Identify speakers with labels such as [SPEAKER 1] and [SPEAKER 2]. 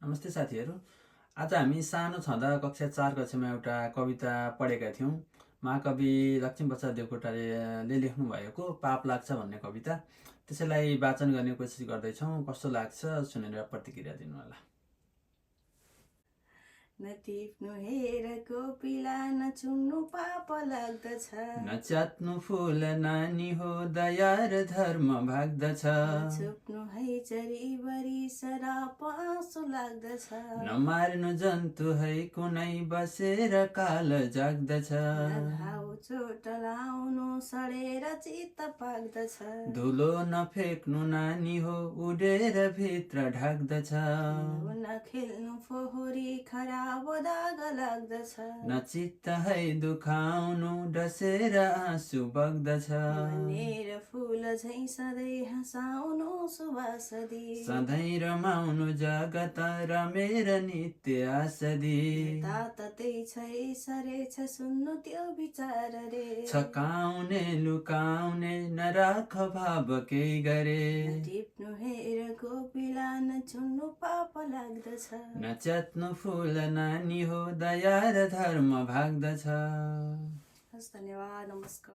[SPEAKER 1] नमस्ते साथीहरू। आज हामी सानो छँदा कक्षा 4 कक्षामा एउटा कविता पढेका थियौँ। महाकवि लक्ष्मीप्रसाद देवकोटाले लेख्नु भएको पाप लाग्छ भन्ने कविता। त्यसैलाई वाचन गर्ने कोसिस गर्दैछौँ। कस्तो लाग्छ सुनेर प्रतिक्रिया दिनुहोला।
[SPEAKER 2] नटिप्नु हेर कोपिला नचुम्नु पाप लाग्दछ,
[SPEAKER 1] नच्यात्नु फुल नानी हो दया र धर्म भाग्दछ,
[SPEAKER 2] नछुप्नु है चरीबरी सराप आँसु लाग्दछ,
[SPEAKER 1] नमार्नु जन्तु है कुनै बसेर काल जाग्दछ,
[SPEAKER 2] घाउ चोट लाउनु सडेर चित्त पाक्दछ,
[SPEAKER 1] धुलो नफेक्नु नानी हो उडेर भित्र ढाक्दछ,
[SPEAKER 2] नखेल्नु फोहोरी खराब दाग लाग्दछ,
[SPEAKER 1] नचित्त है दुखाउनु डसेर आँसु बग्दछ,
[SPEAKER 2] भनेर फुल झै सधैँ हँसाउनु सुवासदी,
[SPEAKER 1] सधैँ रमाउनु जगत रमेर नित्य आसदी,
[SPEAKER 2] तातै छै सरेछ सुन्नु त्यो विचार रे,
[SPEAKER 1] छकाउने लुकाउने नराख भाव केही गरे,
[SPEAKER 2] टिप्नु हेर कोपिला नचुम्नु पाप लाग्दछ,
[SPEAKER 1] नच्यात्नु फुल नानी हो दया र धर्म भाग्दछ।
[SPEAKER 2] धन्यवाद, नमस्कार।